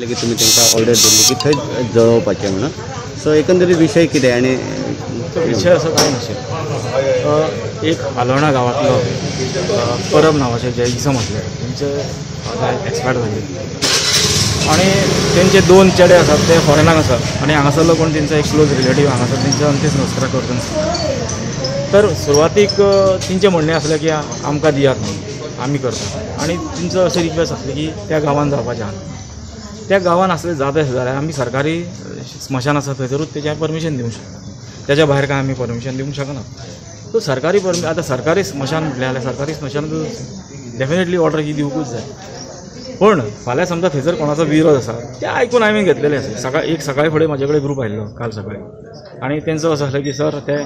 की तुमी तांकां ऑर्डर दिल्ली की थंय जळोवपाचें म्हणून. सो एकंदरीत विशय कितें आनी विशय असो कांय नाशिल्लो. एक हालोणा गांवांतलो परब नांवाचे जे इसम आसले तेंचे एक्सपायर जाले आनी तेंचे दोन चेडे आसात ते फॉरेनाक आसात आनी हांगासरलो कोण तेंचो एक क्लोज रिलेटीव हांगासर तेंचे अंत्यसंस्कार करता. तर सुरवातीक तेंचें म्हणणें आसलें की आमकां दियात म्हणून आमी करता आनी तेंचो अशें रिक्वेस्ट आसली की त्या गांवान जावपाचें आहा. त्या गांवान आसलें जाता जाल्यार आमी सरकारी स्मशान आसा थंयसरूच तेजें परमिशन दिवंक शकता, तेज्या भायर कांय आमी परमिशन दिवंक शकना. सो सरकारी आतां सरकारी स्मशान म्हटलें जाल्यार सरकारी स्मशान डेफिनेटली ऑर्डर ही दिवंकूच जाय. पूण फाल्यां समजा थंयसर कोणाचो विरोध आसा ते आयकून हांवें घेतलेले आसा. एक सकाळी फुडें म्हाजे कडेन ग्रूप आयिल्लो काल सकाळी आनी तेंचो असो आसलो की सर ते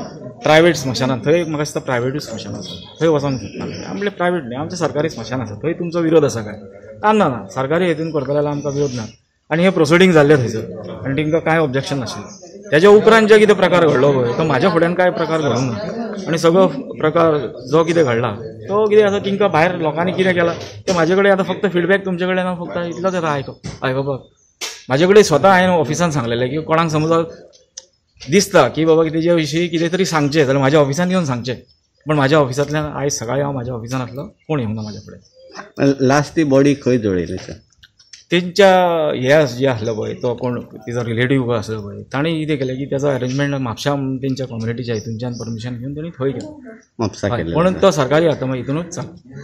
प्रायवेट स्मशानान थंय म्हाका दिसता प्रायवेटूच स्मशान आसा थंय वचोंक शकता. म्हणलें प्रायवेट न्ही, आमचें सरकारी स्मशान आसा, थंय तुमचो विरोध आसा काय? ना ना, सरकारी हेतून करतले जाल्यार आमकां विरोध ना. आनी हें प्रोसिडींग जाल्लें थंयसर आनी तांकां कांय ऑब्जेक्शन नाशिल्लें. तेज्या उपरांत जे कितें प्रकार घडलो पळय तो म्हाज्या फुड्यान कांय प्रकार घडूंक ना आनी सगळो प्रकार जो कितें घडला तो कितें आसा तांकां भायर लोकांनी कितें केलां तें म्हाजे कडेन आतां फक्त फिडबॅक तुमचे कडेन हांव फक्त इतलोच येता आयकुपाक. म्हाजे कडेन स्वता हांवें ऑफिसान सांगलेलें की कोणाक समज दिसता की बाबा तेजे विशीं कितें तरी सांगचें जाल्यार म्हाज्या ऑफिसान येवन सांगचें, पूण म्हाज्या ऑफिसांतल्यान आयज सकाळीं हांव म्हाज्या ऑफिसान आसलो, कोण येवंक ना म्हाज्या फुडें. लास्ट ती बॉडी खंय जळयली सर? तेंच्या हे जे आसलो पळय तो कोण तिजो रिलेटीव आसलो पळय ताणें कितें केलें की तेजो अरेंजमेंट म्हापशा तेंच्या कम्युनिटीच्या हितूनच्यान परमिशन घेवन तेणी थंय केलें म्हापसा केलें, म्हणून तो सरकारी आतां हितूनच चालू.